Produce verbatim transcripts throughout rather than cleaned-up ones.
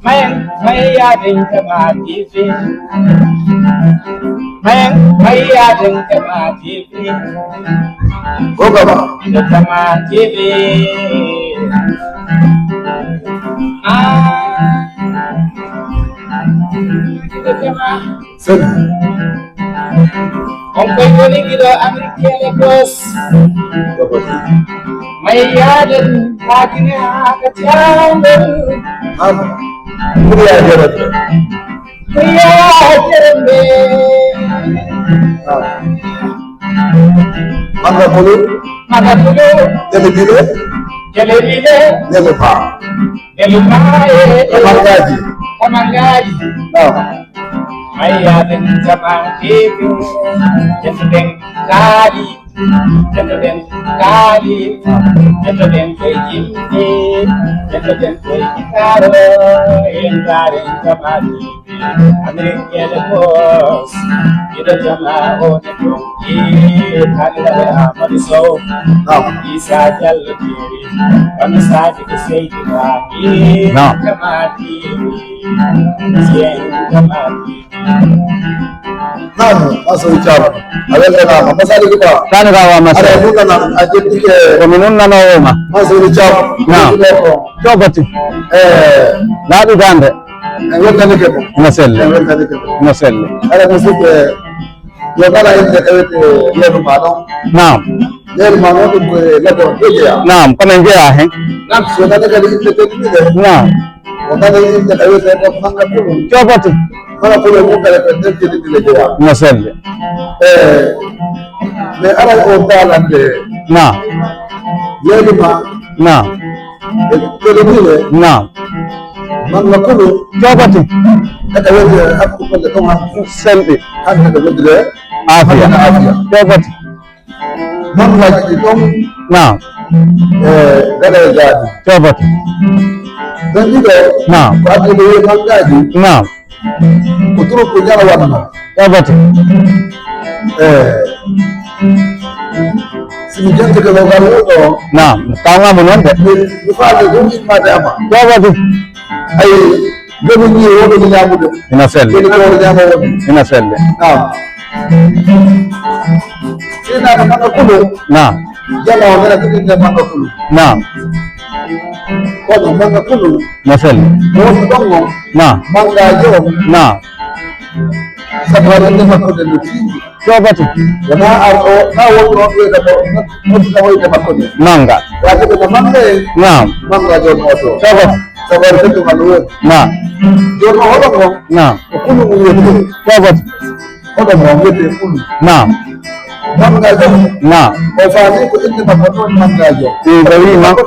Mayen, mayen yaden jama T V. Mayen, mayen yaden jama T V. Ko gaba. Ina jama T V. Ah. Ina jama. Sani. On koy woni giɗo Amérique le boss. Mayyaden hakine haka tiambe. Am. Kuriya jarabbe. Kuriya jarabbe. Ah. Manga kulu. Manga kulu. Jele bile. Jele bile. Jele pa. Jele pa. Kamangaji. Kamangaji. Ah. Mayyaden jama T V, jetoɗen kaali, jetoɗen kaali, jetoɗen koye yimɓe, jetoɗen koye gitaaro, en kaari jama T V, Amérique le boss, ina jama o ne ɗon, e kaaliraɓe Amadou Sow, Isa Diallo T V, Bami Sadi ko Seydi Ba, e jama T V, Seydi jama T V. Naam, Masudi Thiam. A weltanaama. Masaligu Ba. Sani ka wa Masal. Aɗa nunnana, a jettike. Ko mi nunnanoowo ma. Masudi Thiam. Naam. Ko Cobati. Eh. Laaɓi gande. En weltanike mo. Ina selli. En weltanike mo. Ina selli. Aɗa musidɓe, yo kala innde ɗewete yeru ma ɗon. Naam. Yeru ma noon ɗum ko e ladde on ɗo jeyaa. Naam, ko men jeyaa hen. Naam, so nani kadi innde tedduɗe. Naam. O nani innde ɗewete ɗon manga kulu. Cobati. Manga kulu mum kala ko nder tedduɗe jeyaa. Ina selli. Eh, mais aray o daalande. Naam. Yeru ma. Naam. E tedduɗe. Naam. Manga kulu. Cobati. Kadi wonde hakku golle ɗon han. Selɓi. Hande ɗo wonde. Afiya. Hande afiya. Cobati. Mangaji ɗi ɗon. Naam. E gaɗa e jaadi. Cobati. Ɗon ɗiɗo. Naam. Ko addi ɗo wiye mangaji. Naam. Ko turu ko jara wanno. Cobati. Eh. Si mi jentike ko ngal wuɗo. Naam, tawngamo noon de. Mi, mi faale ɗum immade ama. Cobati. Ayi, jomi ni woɗo mi ñamude. Ina selli. Jomi ko woɗo ñama woɗo. Ina selli. Naam. Sina ko manga kulu. Naam. Jama o mena ko inde manga kulu. Naam. Kono manga kulu. Ina selli. Mo woni ɗon on. Naam. Manga jo. Naam. Sabu haɗa inde makko nde no tiiɗi. Cobati. Wona ar o, na wonno on ɓeyda ko, nodduɗa o inde makko nde. Manga. Waade ɓe ko manga en. Naam. Manga joom o to. Cobati. Sabu haɗa ɓeyda ko no woni. Naam. Joom o hoɗo mo. Naam. Ko kulu mo wiyete. Cobati. Hoɗo mo wiyete kulu. Naam. Manga joom. Naam. O faami ko inde makko noon manga joom. Ɗum ko wi ma. Ko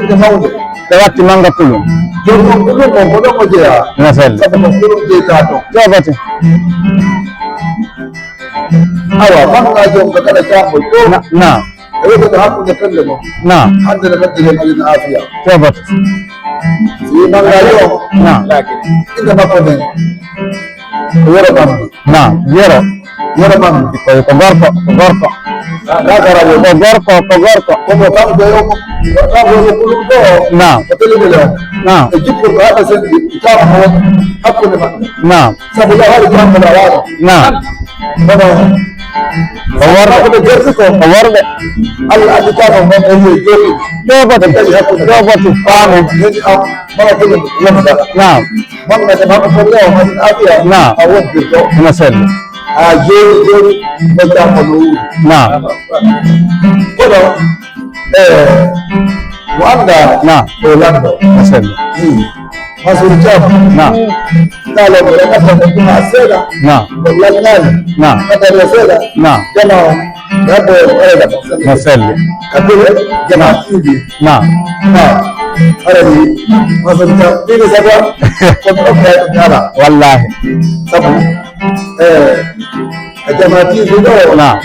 inde mawnde. Ɓe watti manga kulun. Jooni on kulun on ko ɗon o jeyaa. Ina selli. Sabu ko kulun jeytaa ɗon. Cobati. Awa, manga joom ko kala caangol ɗo. Na, na. E wiyde ko hakkunde pelle mon. Na. Hannde no ɓedde heen alina afiya. Cobati. Si manga joom. Na. Inde makko nden. Ko Yero Bambi. Naam, Yero. Yero Bambi. Ko, ko gorko, ko gorko. Ko gorko, ko gorko. Kono kanko e o, kanko e o kulum ɗo. Naam. Ko tele tele o. Naam. E jikku ko haɗa sen, tama ko hakkunde maɓɓe. Naam. Sabu ya hari kanko da wano. Naam. Kono ko worɓe. Ko worɓe. Allah addi tama mo e yo jooɗi. Ɗo batu. Ɗo batu. Faamo. Mala kulum wonda. Naam. Manga de manga fof yawa mani afiya. Naam. A wondirɗo. Ina selli. A jeeri jeeri, ɓe jaafa no wuuri. Naam. Kono, eh, mo annda. Naam. Ko lanɗo. Ina selli. Hmm. Masuru Thiam. Naam. Kala mo reka tan ko ma seeɗa. Naam. Ko lannaani. Naam. Kata seeɗa. Naam. Jama o. Rabbo o reka. Ina selli. Kabire jama tiiɗi. Naam. Naam. Ara ni, masal ka, ni ne saba, ko ɗo ka yi kala. Wallahi. Sabu, eh, a jama ti ni ɗo. Naam.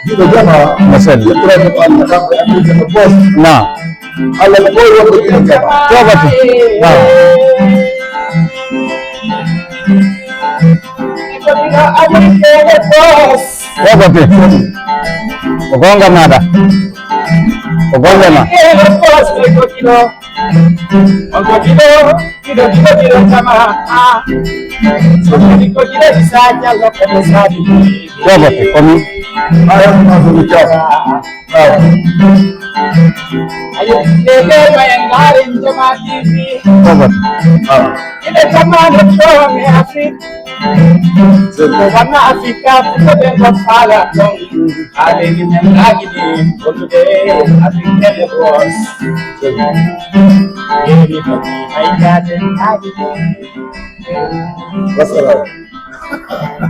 Ni ɗo jama. Masal. Ibrahim Allah ka ko an jama boss. Naam. Allah ko wonde ni jama. Tobati. Naam. Tobati. Ko gonga maɗa. Ko gonga ma. On ko giɗo, giɗo, giɗo, giɗo jama. Ah. So woni ko giɗo Isa Jallo ko mi saabi. Bobote, komi. Ayo, lebe, mayen larin jama T V. Bobote. Ah. Ina jama no tome Afrique. Ko wanna Afrika, ko ɓe ko fala ton. Haaleni men laaji ɗi, wondude Afrique de Boss. Eni ko ɗi haydaade laaji ɗi. Wassalam.